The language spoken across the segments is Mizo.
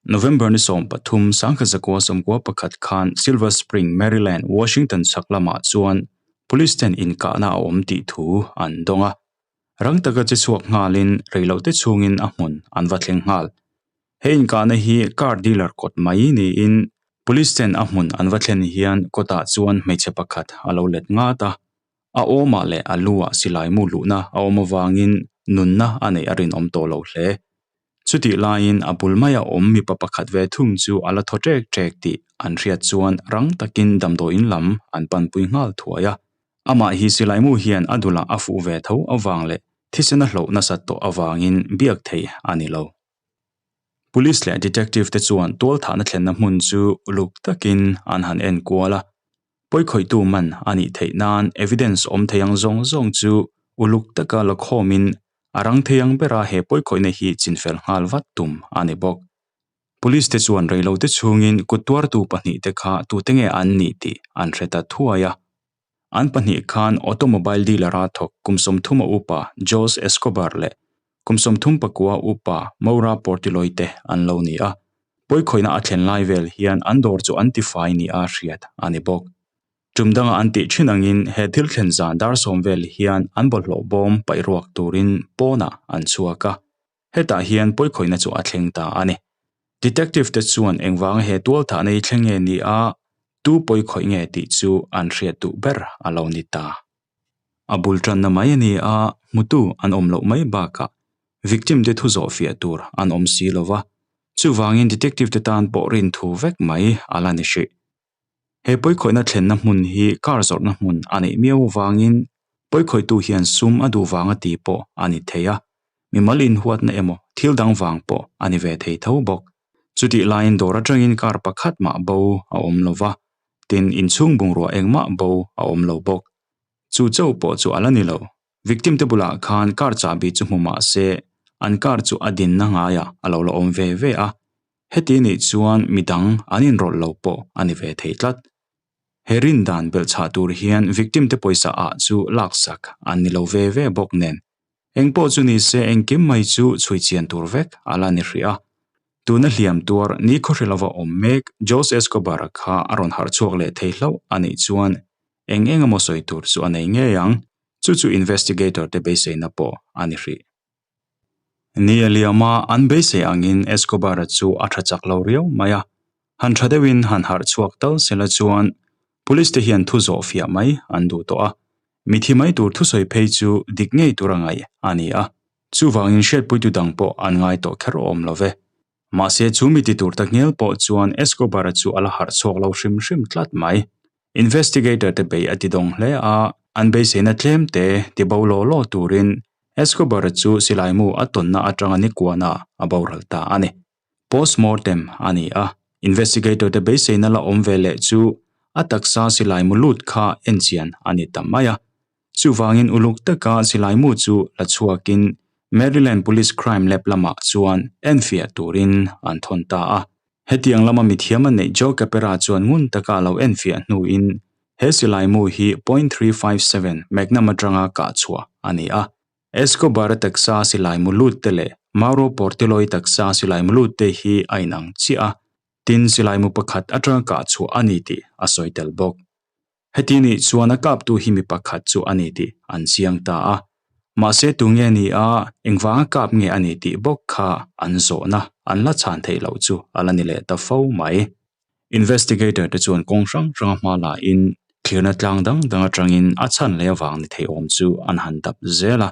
November ni 13, 1991 khan Silver Spring, Maryland, Washington chhak lamah chuan police ten inkahna a awm tih thu an dawng a. Rang taka che chhuak nghalin reilote chhungin a hmun an va thleng nghal. He inkahna hi car dealer kawt mai niin police ten a hmun an va thlen hian kawtah chuan hmeichhe pakhat a lo let ngat a. A awmah leh a luah silai mu luhna a awm avangin nunna a neih a rinawm tawh lo hle. Chutih laiin a bul maia awm mipa pakhat ve thung chu a la thaw ṭek ṭek tih an hriat chuan rang takin damdawiin lam an panpui nghal thuai a. Amah hi silai mu hian a dulah a fuh ve tho avang leh thisen a hloh nasat tawh avangin biak theih a ni lo. Police leh detective te chuan tualthahna thlenna hmun chu uluk takin an han en kual a. Pawikhawihtu man a nih theih nan evidence awm thei ang zawng zawng chu uluk taka la khawmin a rang thei ang bera he pawikhawihna hi chinfel nghal vat tum a ni bawk. Police te chuan reilote chhungin kut tuartu pahnihte kha tute nge an nih tih an hre ta thuai a. An pahnih khan automobile dealer-a thawk kum 30 a upa Jose Escobar leh kum 34 upa Maura Portillo te an lo ni a. Pawikhawihna a thlen lai vel hian an dawr chu an tifai nia hriat a ni bawk. Tum danga an tih thin angin he thil thlen zan dar sawm vel hian an bawlhhlawh bawm paih ruak turin pawnah an chhuak a. Hetah hian pawikhawihna chu a thleng ta a ni. Detective te chuan engvanga he tualthahna hi thleng nge ni a, tu pawikhawih nge tih chu an hriat duh ber a lo ni ta. A bul tanna mai a ni a, hmutu an awm loh mai bakah victim te thu zawh fiah tur an awm si lo va, chuvangin detective te tan pawh rin thu vek mai a la ni hrih. He pawikhawihna thlenna hmun hi car zawrhna hmun a neih miau avangin pawikhawihtu hian sum a duh vanga ti pawh a ni thei a, mimal inhuatna emaw thil dang vang pawh a ni ve thei tho bawk. Chutih laiin dawr atangin car pakhat mah bo a awm lo va, tin inchhung bungrua engmah bo a awm lo bawk. Chu chauh pawh chu a la ni lo. Victim te bulah khan car chahbi chu hmu mah se an car chu a dinna ngaiah a lo la awm ve ve a. Heti nih chuan midang an inrawlh lo pawh a ni ve thei tlat. He rin dan belhchhah tur hian victim te pawisa ah chu laksak an ni lo ve ve bawk nen. Engpawh chu ni se engkim mai chu chhui chian tur vek a la ni hrih a. Tuna hliam tuar ni khawhri lova awm mek Jose Escobar-a kha a rawn harh chhuak leh thei hlauh a nih chuan eng eng emaw sawi tur chu a nei ngei ang. Chu chu investigator te beiseina pawh a ni hrih. Ni a liam a, an beisei angin Escobar-a chu a tha chak lo riau mai a. Han tha deuhin han harh chhuak tal sela chuan police te hian thu zawh fiah mai an duh tawh a. Mithi mai tur thusawi phei chu dik ngei tur a ngaih a ni a. Chuvangin hriatpuitu dang pawh an ngai tawh kher awm lo ve. Mahse chu mi ti tur takngial pawh chuan Escobar-a chu a la harh chhuak lo hrim hrim tlat mai. Investigator te bei a ti dawng hle a, an beiseina tlem te ti bo law law turin Escobar-a chu silai mu a tawnna atanga ni kuanah a boral ta a ni. Postmortem a ni a, investigator te beiseina la awm ve leh chu a taksa silai mu lut kha enchian a ni ta mai a. Chuvangin uluk taka silai mu chu la chhuakin Maryland Police Crime Lab lamah chuan enfiah turin an thawn ta a. Hetiang lama mithiam a neih Joe Capera chuan ngun taka a lo enfiah hnuin he silai mu hi .357 Magnum atanga kah chhuah a ni a. Escobar-a taksa silai mu lut te leh Mauro Portillo-i taksa silai mu lut te hi a inang chiah a, tin silai mu pakhat atanga kah chhuah a ni tih a sawi tel bawk. Heti nih chuan a kaptu hi mi pakhat chu a ni tih an chiang ta a. Mahse tu nge ni a, engvanga kap nge a ni tih bawk kha an zawhna an la chhan theih loh chu a la ni leh ta fo mai. Investigator te chuan kawng hrang hranga hma la in thlirna tlang dang dang atangin a chhan leh avang ni thei awm chu an han dap zel a.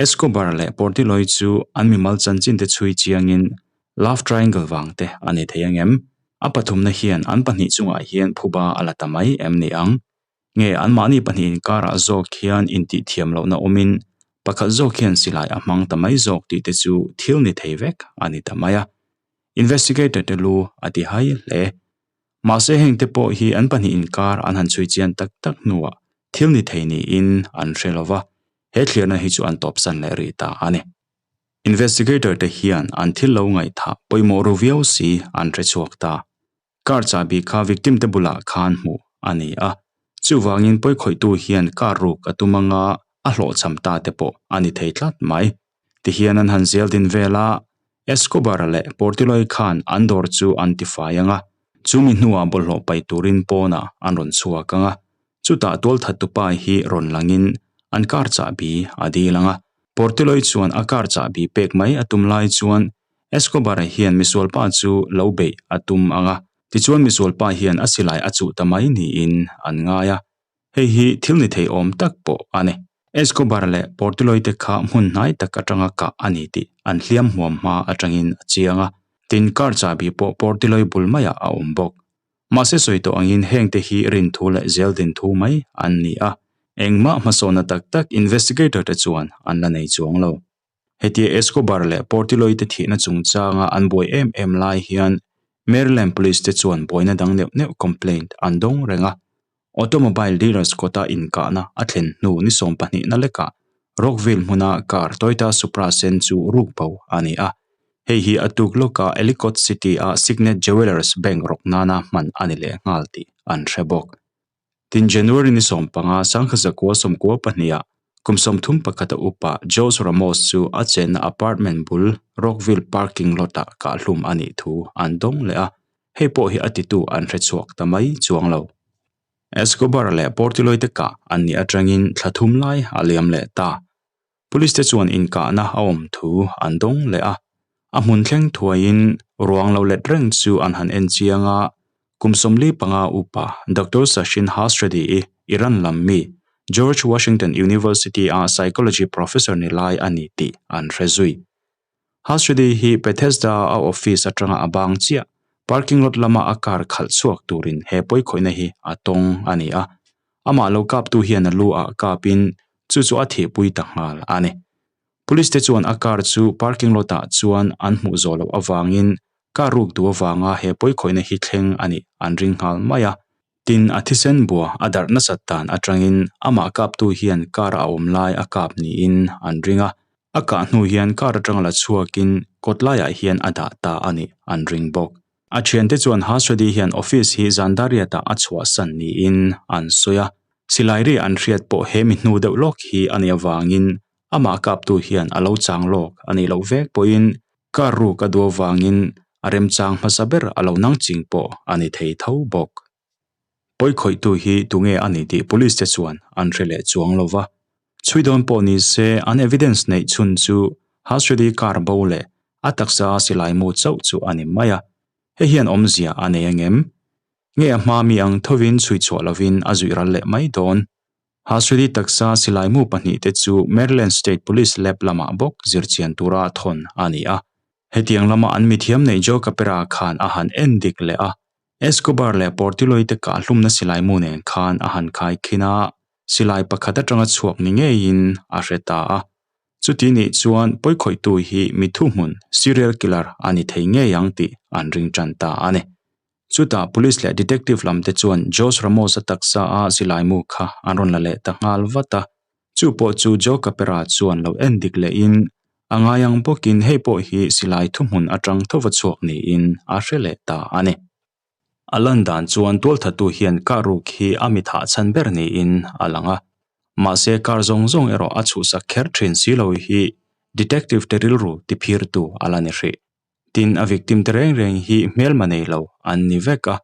Escobar leh Portillo-i chu an mimal chanchin te chhui chiangin love triangle vang te a ni thei angem? A pathumna hian an pahnih chungah hian phuba a la ta mai em ni ang? Nge anmahni pahnih inkarah zawk hian intihthiam lohna awmin pakhat zawk hian silai a hmang ta mai zawk tih te chu thil ni thei vek a ni ta mai a. Investigator te lu a ti hai hle. Mahse heng te pawh hi an pahnih inkar an han chhui chian tak tak hnuah thil ni thei niin an hre lo va, he thlirna hi chu an tawpsan leh rih ta a ni. Investigator te hian an thil lo ngaihthah pawimawh ru viau si an hre chhuak ta. Car chahbi kha victim te bulah khan hmuh a ni a, chuvangin pawikhawihtu hian car ruk a tum anga a hlawhchham ta te pawh a ni thei tlat mai. Tihian an han zel din vel a, Escobar-a leh Portillo-i khan an dawr chu an tifai ang a, chumi hnuah bawlhhlawh paih turin pawnah an rawn chhuak ang a. Chutah tualthattupa hi rawn langin an car chahbi a dil ang a. Portillo-i chuan a car chahbi pek mai a tum lai chuan Escobar-a hian misualpa chu lo beih a tum ang a, tichuan misualpa hian a silai a chuh ta mai niin an ngai a. Hei hi thil ni thei awm tak pawh a ni. Escobar leh Portillo te kha hmun hnai tak atanga kah a ni tih an hliam hmuam hma atangin a chiang a, tin car chahbi pawh Portillo bul maiah a awm bawk. Mahse sawi tawh angin hengte hi rinthu leh zeldin thu mai an ni a, engmah hmasawnna tak tak investigator te chuan an la nei chuang lo. Hetia Escobar leh Portillo te thihna chungchanga an buai em em lai hian Maryland Police te chuan buaina dang neuh neuh complaint an dawng reng a, Automobile dealers kawta inkahna a thlen hnu ni sawmpahnihna lekah Rockville hmuna car Toyota Supra sen chu ruk bo a ni a. Hei hi a tuk lawka Ellicott City-a Signet Jewelers bank rawk nana hman a ni leh nghal tih an hre bawk. Tin January ni 15 1992 kum 31 a upa Jose Ramos chu a chenna apartment bul Rockville parking lot-ah kahhlum a nih thu an dawng leh a. Hei pawh hi a titu an hre chhuak ta mai chuang lo. Escobar leh Portillo te kah an nih atangin thla thum lai a liam leh ta. Police te chuan inkahna a awm thu an dawng leh a. A hmun thleng thuaiin ruang lo let reng chu an han en chiang a, kum 45 upa Doctor Sachin Hasredi-i Iran lam mi George Washington University-a psychology professor ni lai a ni tih an hre zui. Hasredi hi Bethesda a office atanga a bang chiah parking lot lama a car khalh chhuak turin he pawikhawihna hi a tawng a ni a. Amah lo kaptu hian a lu ah kapin chu chu a thihpui ta nghal a ni. Police te chuan a car chu parking lot ah chuan an hmuh zawh loh avangin car ruk duh avanga he pawikhawihna hi thleng a nih an ring nghal mai a. Tin, a thisen bua a darh nasat dan atangin amah kaptu hian car a awm lai a kap niin an ring a. A kah hnu hian car atanga la chhuakin kawt laiah hian a dah ta a nih an ring bawk. A thiante chuan Hasredi hian office hi Zandariat-ah a chhuahsan niin an sawi a. Silai ri an hriat pawh he mi hnu deuh lawk hi a nih avangin amah kaptu hian a lo chang lawk a nih loh vek pawhin car ruk a duh avangin a remchang hmasa ber a lo nang ching pawh a ni thei tho bawk. Pawikhawihtu hi tunge a ni tih police te chuan an hre leh chuang lo va. Chhui dawn pawh ni se an evidence neih chhun chu Hasredi car bo leh a taksa a silai mu chauh chu a ni mai a. Hei hian awmzia a nei angem? Nge a hma mi ang thovin chhui chhuah lovin a zuih ral leh mai dawn? Hasredi taksa silai mu pahnihte chu Maryland State Police Lab lamah bawk zirchian tura thawn a ni a. Hetiang lama an mithiam neih Joe Capera khan a han en dik leh a, Escobar leh Portillo-i te kahhlumna silai mu nen khan a han khai khin a, silai pakhat atanga chhuak ni ngeiin a hre ta a. Chuti nih chuan pawikhawihtu hi mi thuhmun, serial killer, a ni thei ngei ang tih an ring tan ta a ni. Chutah police leh detective lam te chuan Jose Ramos-a taksa a silai mu kha an rawn la leh ta nghal vat a. Chu pawh chu Joe Capera chuan lo en dik lehin a ngai ang bawkin hei pawh hi silai thuhmun atang thova chhuak niin a hre leh ta a ni. A lan dan chuan tualthatu hian car ruk hi a mi thah chhan ber niin a lang a. Mahse car zawng zawng erawh a chhuhsak kher thin si lo hi detective te rilru tiphirtu a la ni hrih. Tin, a victim te reng reng hi hmelma nei lo an ni vek a,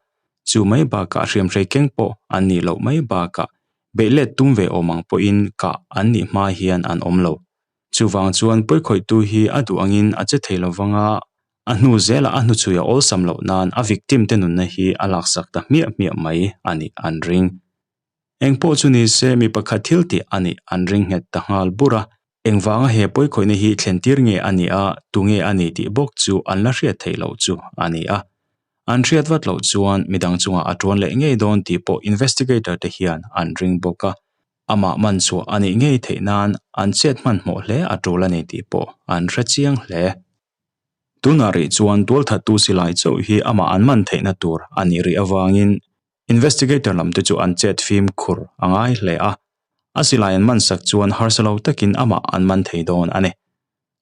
chu mai bakah hriamhrei keng pawh an nih loh mai bakah beih let tum ve awm ang pawhin kah an nih hma hian an awm lo. Chuvang chuan pawikhawihtu hi a duh angin a che thei lovang a, a hnu zelah a hnuchhui a awlsam loh nan a victim te nunna hi a laksak ta hmiah hmiah mai a nih an ring. Eng pawh chu ni se mi pakhat thil tih a nih an ring nghet ta nghal bur a, Engvanga he pawikhawihna hi thlentir nge a nih a, tunge a ni tih bawk chu an la hriat theih loh chu a ni a. An hriat vat loh chuan midang chungah a tuan leh ngei dawn tih pawh investigator te hian an ring bawk a. Amah man chhuah a nih ngei theih nan an chet hmanhmawh hle a tul a ni tih pawh an hre chiang hle. Tunah rih chuan tualthattu silai chauh hi amah an man theihna tur a nih rih avangin Investigator lam te chu an chet fimkhur a ngai hle a, a silai an man sak chuan harsa lo takin amah an man thei dawn a ni.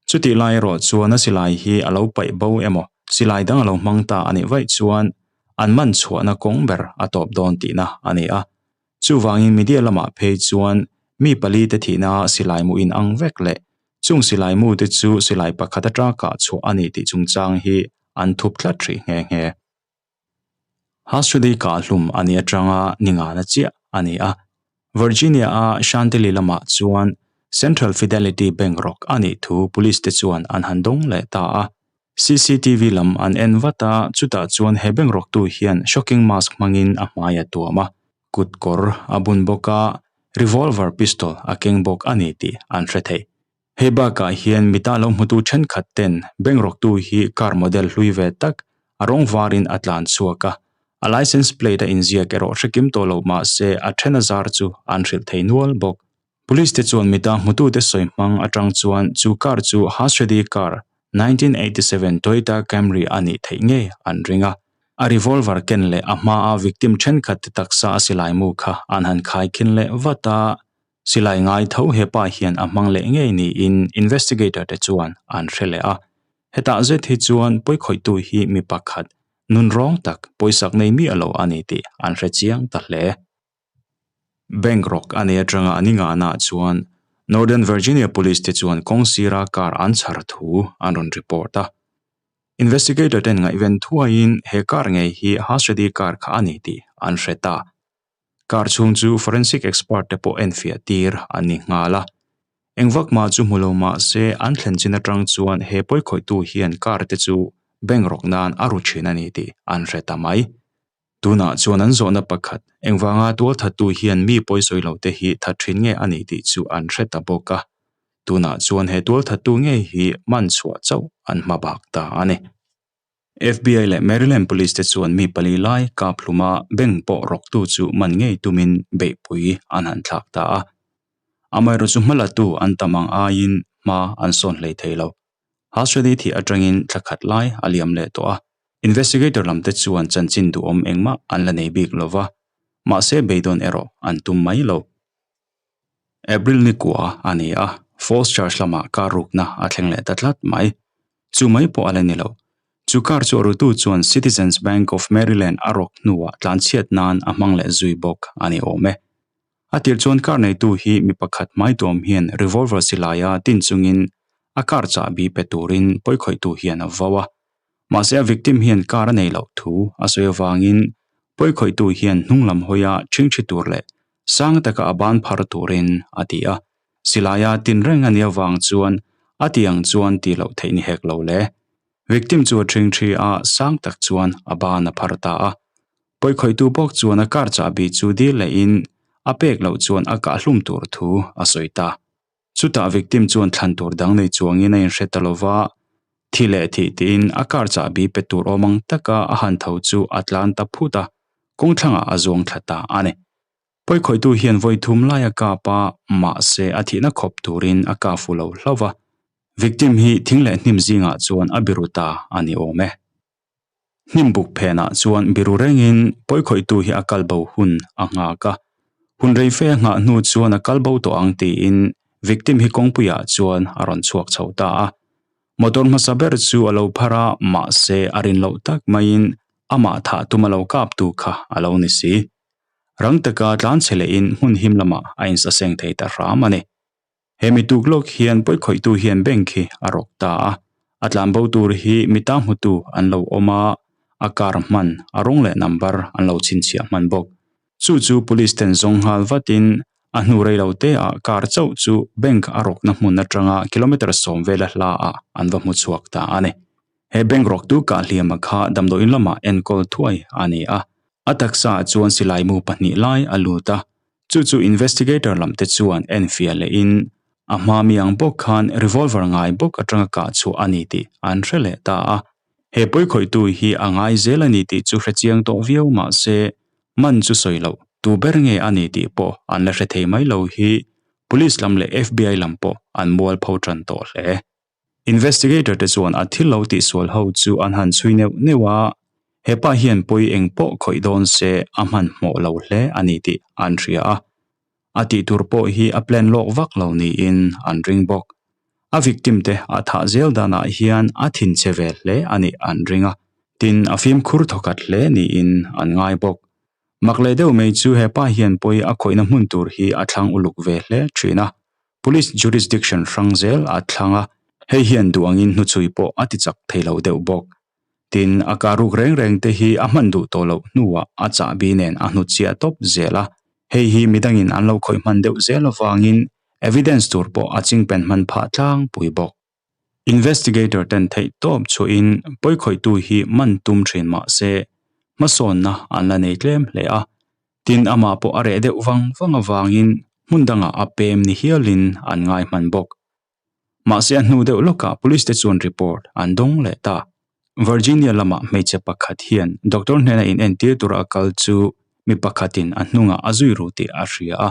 Chutih lai erawh chuan a silai hi a lo paih bo emaw silai dang a lo hmang ta a nih vaih chuan an man chhuahna kawng ber a tawp dawn tihna a ni a. Chuvangin media lamah phei chuan mi pali te thihna silai mu inang vek leh. Chung silai mu te chu silai pakhat atanga kah chhuah a ni tih chungchang hi an thup tlat rih nghe nghe. Hasredi kah hlum a nih atanga ni ngana chiah a ni a. Virginia-a Chantilly lamah chuan Central Fidelity Bank rawk a nih thu police te chuan an han dawng leh ta a. CCTV lam an en vat a, chutah chuan he bank rawktu hian shocking mask hmangin a hmai a tuam a, kut kawr a bun bawk a, revolver pistol a keng bawk a ni tih an hre thei. Hei bakah hian mita lo hmutu thenkhat ten bank rawktu hi car model hlui ve tak a rawng varin a tlan chhuak a, a licence plate a inziak erawh hre kim tawh lo mah se a then a zar chu an hrilh thei nual bawk. Police te chuan mita hmutute sawi hmang atang chuan chu car chu Hasredi car 1987 Toyota Camry a nih theih ngei an ring a, a revolver ken leh a hmaa victim thenkhat te taksa a silai mu kha an han khaikhin leh vat a. Silai ngai tho hepa hian a hmang leh ngei niin investigator te chuan an hre leh a. Hetah zet hi chuan pawikhawihtu hi mi pakhat, nun rawng tak, pawisak nei miah lo a ni tih an hre chiang ta hle. Bank rawk a nei atanga an ingahnaah chuan Northern Virginia Police te chuan kawng sira car an chhar thu an rawn report a. Investigator ten ngaihven thuaiin he car ngei hi Hasredi car kha a ni tih an hre ta. Car chhung chu forensic expert te pawh enfiah tir an ni nghal a. Engvak mah chu hmu lo mah se an thlen chin atang chuan he pawikhawihtu hian car te chu bank rawk nan a ru thin a ni tih an hre ta mai. Tunah chuan an zawhna pakhat, engvanga tualthattu hian mi pawisawi lo te hi that thin nge a ni tih chu an hre ta bawk a. Tunah chuan he tualthattu ngei hi man chhuah chauh an hma bak ta a ni. FBI leh Maryland Police te chuan mi pali lai kap hluma bank pawh rawktu chu man ngei tumin beihpui an han thlak ta a. Amaherawhchu hmalatu an tam ang aiin hma an sawn hlei thei lo. Hasredi thih atangin thla khat lai a liam leh tawh a. Investigator lam te chuan chanchin duhawm engmah an la nei bik lo va, mahse beidawn erawh an tum mai lo. April ni kua a ni a, Falls Church lamah car rukna a thleng leh ta tlat mai. Chu mai pawh a la ni lo. Chu car chu a rutu chuan Citizens Bank of Maryland a rawk hnuah tlanchhiat nan a hmang leh zui bawk a ni awm e. A tir chuan car neitu hi mi pakhat hmaituam hian revolver silaia tin chungin a car chahbi pe turin pawikhawihtu hian a vau a. Mahse a victim hian car a nei loh thu a sawi avangin pawikhawihtu hian hnung lam hawia ṭhingṭhi tur leh sang taka a ban phar turin a ti a. Silaia tin reng a nih avang chuan a ti ang chuan tih loh theih ni hek lo le. Victim chu a ṭhingṭhi a, sang tak chuan a ban a phar ta a. Pawikhawihtu bawk chuan a car chahbi chu dil lehin a pek loh chuan a kah hlum tur thu a sawi ta. Chutah victim chuan thlan tur dang nei chuangin a inhre ta lova, thi leh thih tiin a car chahbi pe tur awm ang taka a han tho chu a tlan ta phut a, kawngthlangah a zuang thla ta a ni. Pawikhawihtu hian vawi thum lai a kap a, mahse a thihna khawp turin a kah fu lo hlauh va. Victim hi thing leh hnim zingah chuan a biru ta a ni awm e. Hnim buk phenah chuan biru rengin pawikhawihtu hi a kal bo hun a nghak a. Hun rei fe a nghah hnu chuan a kal bo tawh ang tiin victim hi kawngpuiah chuan a rawn chhuak chho ta a. Motor hmasa ber chu a lo phar a, mahse a rin loh tak maiin amah thah tum a lo kaptu kha a lo ni si. Rang taka tlanchhe lehin hmun him lamah a insaseng thei ta hram a ni. He mi tuk lawk hian pawikhawihtu hian bank hi a rawk ta a, a tlan bo tur hi mi ta hmutu an lo awm a, a car hman, a rawng leh number an lo chhinchhiah hman bawk. Chu chu police ten zawng nghal vatin a hnu rei lo te ah car chauh chu bank a rawkna hmun atanga kilometre sawm vela hla ah an va hmu chhuak ta a ni. He bank rawktu kah hliama kha damdawiin lamah enkawl thuai a ni a, a taksa ah chuan silai mu pahnih lai a lut a, Chu chu investigator lam te chuan enfiah lehin a hma mi ang bawk khan revolver ngai bawk atanga kah chhuah a ni tih an hre leh ta a. He pawikhawihtu hi a ngai zel a ni tih chu hre chiang tawh viau mah se man chu sawi loh tu ber nge a ni tih pawh an la hre thei mai lo hi police lam leh FBI lam pawh an mualpho tan tawh hle. Investigator te chuan a thil lo tihsual ho chu an han chhui neuh neuh a, hepa hian pawi eng pawh khawih dawn se a hmanhmawh lo hle a ni tih an hria a. A tih tur pawh hi a plan lawk vak lo niin an ring bawk. A victim te a thah zel danah hian a thinchhe ve hle a nih an ring a, tin a fimkhur thawkhat hle niin an ngai bawk. Mak leh deuh mai chu hepa hian pawi a khawihna hmun tur hi a thlang uluk ve hle thin a. Police jurisdiction hrang zel a thlang a, hei hian duh angin hnuchhui pawh a ti chak thei lo deuh bawk. Tin, a kah ruk reng reng te hi a hman duh tawh loh hnuah a chahbi nen a hnutchhiah tawp zel a, hei hi midangin an lo khawih hman deuh zel avangin evidence tur pawh a chingpen hman phah tlangpui bawk. Investigator ten theih tawp chhuahin pawikhawihtu hi man tum thin mah se hmasawnna an la nei tlem hle a, tin amah pawh a reh deuh vang vang avangin hmun dangah a pem ni hialin an ngai hman bawk. Mahse a hnu deuh lawkah police te chuan report an dawng leh ta. Virginia lamah hmeichhe pakhat hian doctor hnena inentir tura a kal chu mi pakhatin a hnungah a zui ru tih a hria a,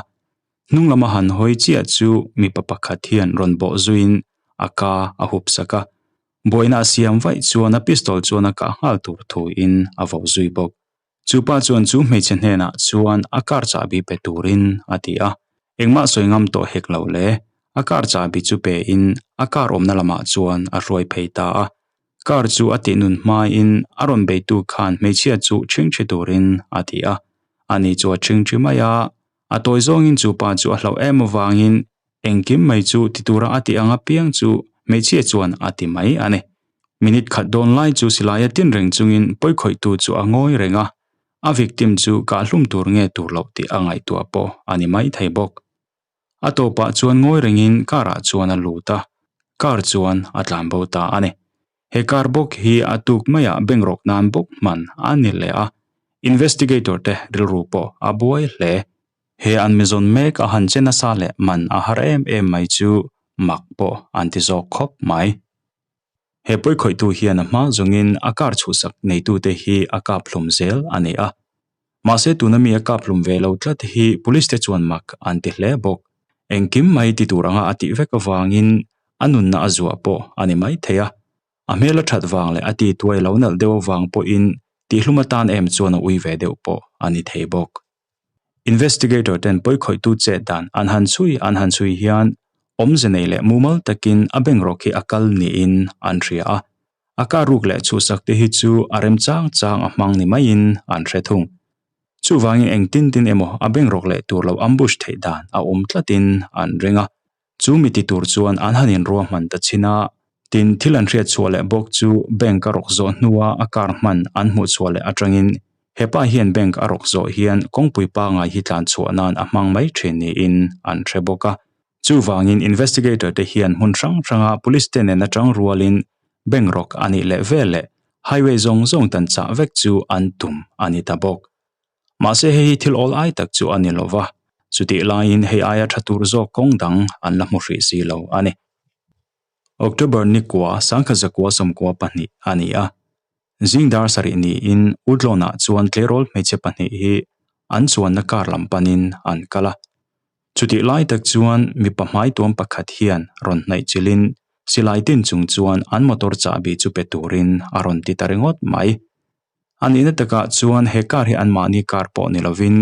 Hnung lama han hawi chiah chu mipa pakhat hian rawn bawh zuiin a ka a hup sak a, buaina a siam vaih chuan a pistol chuan a kah nghal tur thuin a vo zui bawk. Chu pa chuan chu hmeichhe hnenah chuan a car chahbi pe turin a ti a, engmah sawi ngam tawh hek lo le, a car chahbi chu pein a car awmna lamah chuan a hruai phei ta a. Car chu a tih nun hmain a rawn beitu khan hmeichhia chu ṭhingṭhi turin a ti a, ani chu a ṭhingṭhi mai a, A tawi zawngin chu pa chu a hlauh em avangin engkim mai chu ti tura a tih ang apiang chu hmeichhia chuan a ti mai a ni. Minute khat dawn lai chu silaia tin reng chungin pawikhawihtu chu a ngawi reng a, a victim chu kahhlum tur nge tur loh tih a ngaihtuah pawh a ni mai thei bawk. A tawpah chuan ngawi rengin car ah chuan a lut a, car chuan a tlan bo ta a ni. He car bawk hi a tuk maiah bank rawk nan bawk hman a ni leh a, investigator te rilru pawh a buai hle. He an mizawn mek a han che nasa leh man a har em em mai chu mak pawh an ti zawk khawp mai. He pawikhawihtu hian a hma zawngin a car chhuhsak neitute hi a kap hlum zel a ni a. Mahse tuna mi a kap hlum ve lo tlat hi police te chuan mak an ti hle bawk. Engkim mai ti tur anga a tih vek avangin a nunna a zuah pawh a ni mai thei a. A hmel a that vang leh a ti tuai lo nalh deuh avang pawhin tihhlum atan em chuan a ui ve deuh pawh a ni thei bawk. Investigator ten pawikhawihtu chet dan an han chhui an han chhui hian awmze nei leh mumal takin a bank rawk hi a kal niin an hria a. A kar ruk leh chhuhsak te hi chu a remchang chang a hmang ni maiin an hre thung. Chuvangin engtin tin emaw a bank rawk leh tur lo ambush theih dan a awm tlatin an ring a. Chu mi ti tur chuan an han inruahman ta chin a, tin thil an hriat chhuah leh bawk chu bank a rawk zawh hnua a car hman an hmuh chhuah leh atangin hepa hian bank a rawk zawh hian kawngpui pangai hi tlan chhuah nan a hmang mai thin niin an hre bawk a. Chuvangin investigator te hian hmun hrang hranga police te nen atang rualin bank rawk a nih leh vel leh highway zawng zawng tan chah vek chu an tum a ni ta bawk. Mahse hei hi thil awl ai tak chu a ni lo va, chutih laiin hei aia tha tur zawk kawng dang an la hmu hrih si lo a ni. October ni kua sangkhat zakua sawmkua pahnih a ni a, zing dar sarih niin Woodlawn-ah chuan tleirawl hmeichhe pahnih hi an chuanna car lam panin an kal a. Chutih lai tak chuan mipa hmaituam pakhat hian rawn hnaih chilhin silai tin chung chuan an motor chahbi chu pe turin a rawn ti ta ringawt mai. A nihna takah chuan he car hi anmahni car pawh ni lovin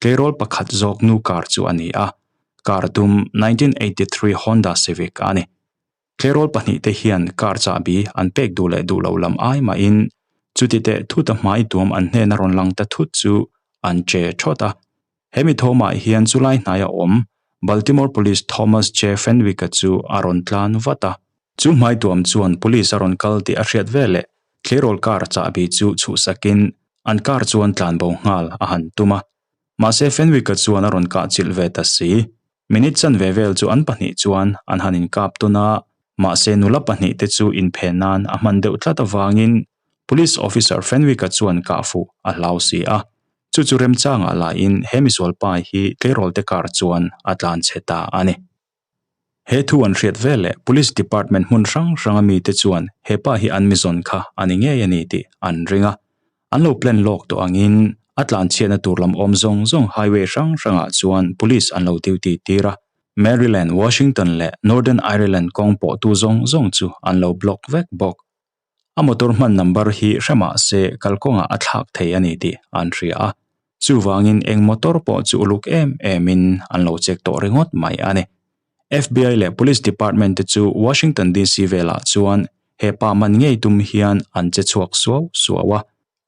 tleirawl pakhat zawk nu car chu a ni a, car dum 1983 Honda Civic a ni. Tleirawl pahnihte hian car chahbi an pek duh leh duh lo lam ai mahin chuti teh thut a hmai tuam an hnena rawn lang ta thut chu an che thawt a. He mi thawmah hian chulai hnaia awm Baltimore Police Thomas J. Fenwick-a chu a rawn tlan vat a. Chu hmaituam chuan police a rawn kal tih a hriat veleh tleirawl car chahbi chu chhuhsakin an car chuan tlanbo nghal a han tum a. Mahse Fenwick-a chuan a rawn kahchilh ve ta si. Minute chanve vel chu an pahnih chuan an han inkap tawn a, mahse nula pahnih te chu inphen nan a hman deuh tlat avangin Police Officer Fenwick-a chuan kahfuh a hlau si a. Chu chu remchangah lahin he misual pa hi tleirawl te kar chuan a tlan chhe ta a ni. He thu an hriat veleh Police Department hmun hrang hranga mite chuan he pa hi an mizawn kha a ni ngei a ni tih an ring a. An lo plan lawk tawh angin a tlan chhiatna tur lam awm zawng zawng highway hrang hrangah chuan Police an lo duty tir a. Maryland, Washington leh Northern Ireland kawng pawhtu zawng zawng chu an lo block vek bawk. A motor hman number hi hre mah se kalkawngah a thlak thei a ni tih an hria a, chuvangin eng motor pawh chu uluk em emin an lo check tawh ringawt mai a ni. FBI leh Police Department te chu Washington DC velah chuan he pa man ngei tum hian an che chhuak suau suau a,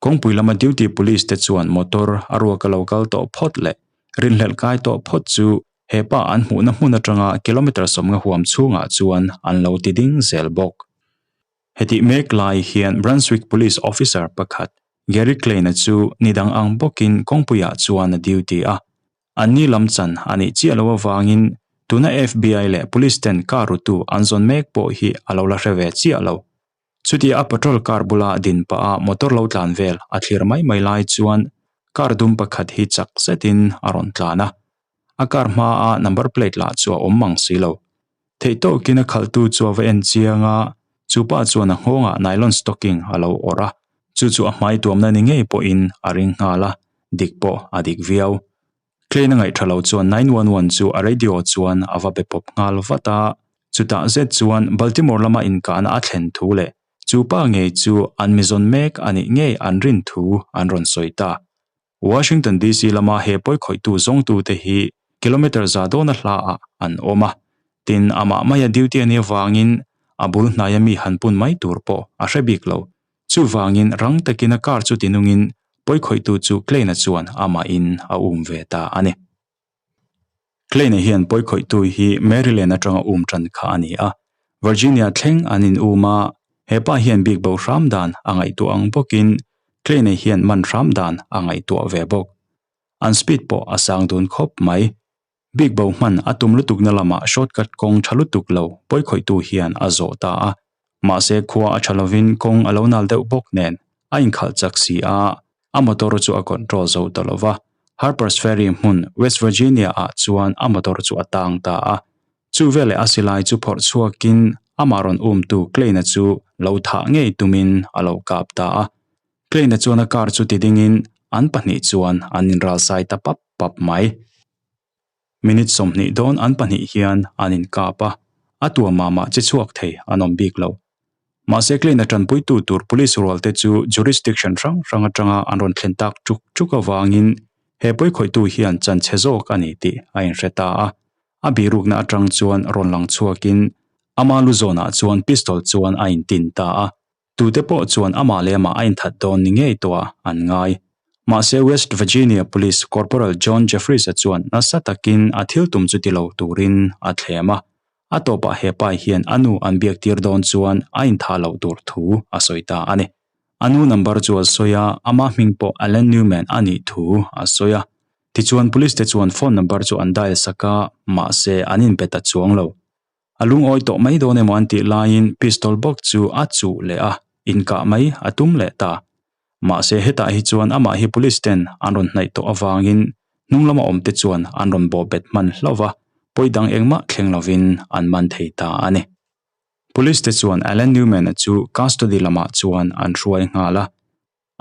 kawngpui lama duty police te chuan motor a ruak a lo kal tawh phawt leh rinhlelh kai tawh phawt chu. He pa an hmuhna hmun atanga kilometre 50 huam chhungah chuan an lo ti ding zel bawk. Hetih mek lai hian Brunswick Police Officer pakhat Gary Klein-a chu nidang ang bawkin kawngpuiah chuan a duty a. Anni lam chan a nih chiah loh avangin tuna FBI leh Police ten car rutu an zawn mek pawh hi a lo la hre ve chiah lo. Chutia a patrol car bula din pah a motor lo tlan vel a thlir mai mai lai chuan car dum pakhat hi chak zetin a rawn tlan a. A car hmaa number plate lah chu a awm mang si lo. Theih tawkin a khalhtu chu a va en chiang a, chu pa chuan a nghawngah nylon stocking a lo awrh a, chu chu a hmai tuamna ni ngei pawhin a ring nghal a, dik pawh a dik viau. Klein a ngaihṭha lo chuan 911 chu a radio chuan a va be pawp nghal vat a, chutah zet chuan Baltimore lama inkahna a thlen thu leh chu pa ngei chu an mizawn mek a nih ngei an rin thu an rawn sawi ta. Washington DC lama he pawikhawihtu zawngtute hi kilometre za dawna hlaah an awm a, tin amah maia duty a nih avangin a bul hnaia mi han pun mai tur pawh a hre bik lo. Chuvangin rang takin a car chu tinungin pawikhawihtu chu Klein-a chuan amahin a um ve ta a ni. Klein-a hian pawikhawihtu hi Maryland atanga um tan kha a ni a, Virginia thleng an in um a, he pa hian bik bo hram dan a ngaihtuah ang bawkin Klein-a hian man hram dan a ngaihtuah ve bawk. An speed pawh a sang dun khawp mai. Bik bo hman a tum lutukna lamah shortcut kawng tha lutuk lo pawikhawihtu hian a zawh ta a. Mahse khua a tha lovin kawng a lo nal deuh bawk nen a inkhalh chak si a, a motor chu a control zo ta lo va. Harpers Ferry hmun West Virginia ah chuan a motor chu a tang ta a. Chu veleh a silai chu phawrh chhuakin amah rawn umtu Klein-a chu lo thah ngei tumin a lo kap ta a. Klein-a chuan a car chu tidingin an pahnih chuan an inralsai ta pap pap mai. Minute 20 dawn an pahnih hian an inkap a, a tuamah mah che chhuak thei an awm bik lo. Mahse Klein-a tanpuitu tur police rualte chu jurisdiction hrang hrang atanga an rawn thlen tak chuk chuk avangin he pawikhawihtu hian chan chhe zawk a ni tih a inhre ta a. A birukna atang chuan rawn lang chhuakin ama lu zawnah chuan pistol chuan a intin ta a. Tute pawh chuan amah leh amah a inthat dawn ni ngei tawhah an ngai. Mahse West Virginia Police Corporal John Jeffries-a chuan nasa takin a thil tum chu ti lo turin a thlem a. A tawpah he pa hian a nu an biak tir dawn chuan a inthah loh tur thu a sawi ta a ni. A nu number chu a sawi a, ama hming pawh Allen Newman a nih thu a sawi a. Tichuan police te chuan phone number chu an dial sak a, mahse an inbe ta chuang lo. A lungawi tawh mai dawn emaw an tih laiin pistol bawk chu a chuh leh a, inkah mai a tum leh ta. Mahse hetah hi chuan amah hi police ten an rawn hnaih tawh avangin hnung lama awm te chuan an rawn bawh bet hman hlauh va, pawi dang engmah thleng lovin an man thei ta a ni. Police te chuan Alan Newman-a chu custody lamah chuan an hruai nghal a.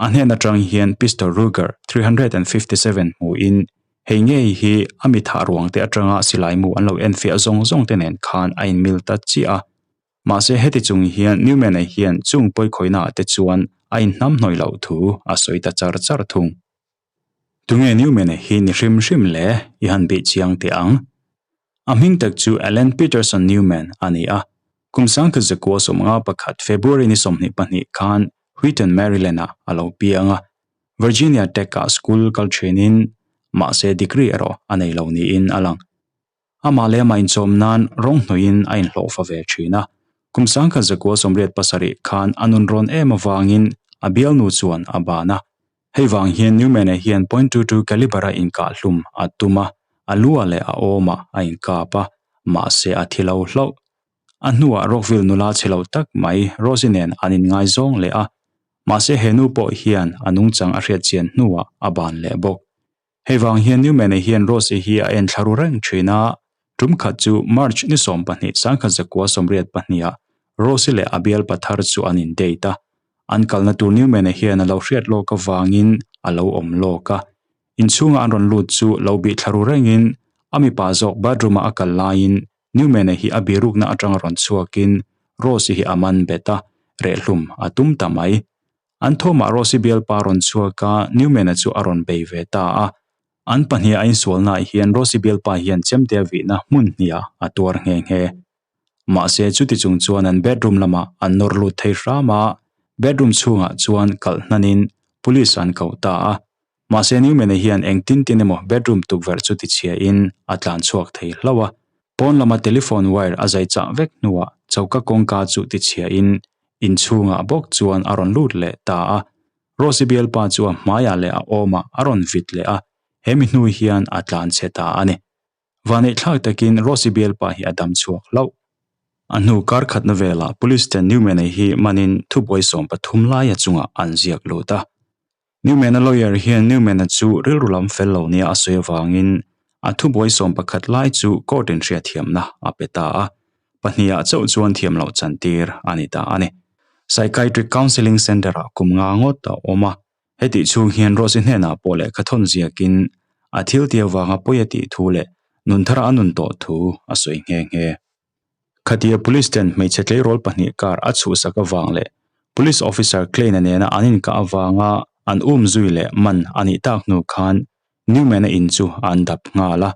A hnen atang hian pistol Ruger 357 hmuhin hei ngei hi a mi thah ruang te atanga silai mu an lo enfiah zawng zawng te nen khan a inmil ta chiah a. Mahse heti chung hian Newman-a hian chung pawikhawihna ah te chuan a inhnamhnawih loh thu a sawi ta char char thung. Tunge Newman-a hi ni hrim hrim le i han bih chiang teh ang. A hming tak chu Alan Peterson Newman a ni a, kum 1951 February ni 22 khan Wheaton, Maryland-ah a lo piang a. Virginia Tech-ah school kal thinin mahse degree erawh a nei lo niin a lang. Amah leh amah inchawm nan rawng hnuaiin a inhlawhfa ve thin a. Kum 1987 khan a nun rawn em avangin a bialnu chuan a ban a. Hei vang hian Newman-a hian point two two calibre-a inkah hlum a tum a, a lua leh a awmah a inkap a, mahse a thi lo hlauh. A hnuah Rockville nula chhe lo tak mai Rosie nen an inngaizawng leh a, mahse he nu pawh hian a nungchang a hriat chian hnuah a ban leh bawk. Hei vang hian Newman-a hian Rosie hi a en thla ru reng thin a, tum khat chu March ni 12 1982-ah Rosie leh a bialpa thar chu an in-date a, An kalna tur Newman-a hian a lo hriat lawk avangin a lo awm lawk a. Inchhunga an rawn lut chu lo bih thla ru rengin a mipa zawk bathroom-a a kal laiin Newman-a hi a birukna atanga rawn chhuakin Rose-i hi a man bet a, rehlum a tum ta mai. An thawmah Rose-i bialpa rawn chhuak a, Newman-a chu a rawn bei ve ta a. An pahniha a insualnaah hian Rose-i bialpa hian chemte a vihna hmun hniah a tuar nghe nghe. Mahse chuti chung chuan an bedroom lamah an nawr lut thei hram a, bedroom chhungah chuan kalh hnanin police an koh ta a. Mahse Newman-a hian engtin tin emaw bedroom tukverh chu tichhia in a tlan chhuak thei hlauh a. Pawn lama telephone wire a zai chah vek hnuah choka kawngka chu tichhia in inchhungah bawk chuan a rawn lut leh ta a. Rose-i bialpa chu a hmaiah leh a awmah a rawn vit leh a, he mi hnu hian a tlan chhe ta a ni. Vaneihthlak takin Rose-i bialpa hi a dam chhuak hlauh. A hnu kar khatna velah Police ten Newman-a hi manin thubuai 13 laia chungah an ziak lut a. Newman-a lawyer hian Newman-a chu rilru lam fel lo nia a sawi avangin a thubuai 11 lai chu court-in hriatthiamna a pe ta a, pahnihah chauh chuan thiam loh chantir a ni ta a ni. Psychiatric Counselling Centre-ah kum nga ngawt a awm a, hetih chhung hian Rose-i hnenah pawh lehkha thawn ziakin a thil ti avanga pawi a tih thu leh nun thara a nun tawh thu a sawi nghe nghe. Khatia Police ten hmeichhe tleirawl pahnih kar a chhuhsak avang leh Police Officer Klein-a nena an inkah avanga an um zui leh man a nih tak hnu khan Newman-a in chu an dap nghal a,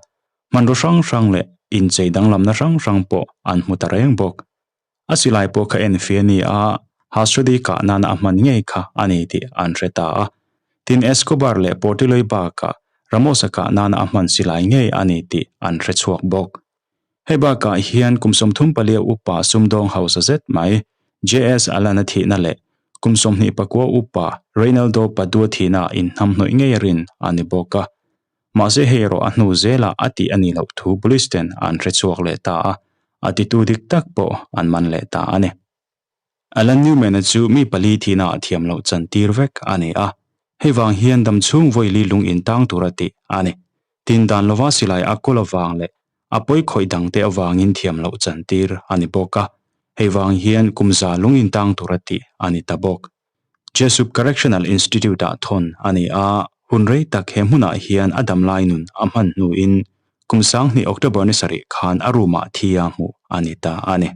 hmanraw hrang hrang leh inchei danglamna hrang hrang pawh an hmu ta reng bawk. A silai pawh kha enfiah a ni a, Hasredi kah nana a hman ngei kha a ni tih an hre ta a. Tin, Escobar leh Portillo-i bakah Ramos-a kah nana a hman silai ngei a ni tih an hre chhuak bawk. Hei bakah hian kum 34 upa sumdawng hausa zet mai JS Allan-a thihna leh kum 29 upa Reynaldo Padua thihna inhnamhnawih ngei a rin a ni bawk a. Mahse hei erawh a hnu zelah a tih a nih loh thu police ten an hre chhuak leh ta a, a titu dik tak pawh an man leh ta a ni. Alan Newman-a chu mi pali thihna ah thiam loh chan tir vek a ni a, hei vang hian dam chhung vawi li lung in tang tura tih a ni. Tin dan lova silai a kawl avang leh a pawi khawih dangte avangin thiam loh chan tir a ni bawk a, hei vang hian kum za lung in tang tura tih a ni ta bawk. Jesup Correctional Institute-ah thawn a ni a, hun rei tak he hmunah hian a damlai nun a hman hnuin kum 2000 October ni sarih khan a room-ah thi a hmuh a ni ta a ni.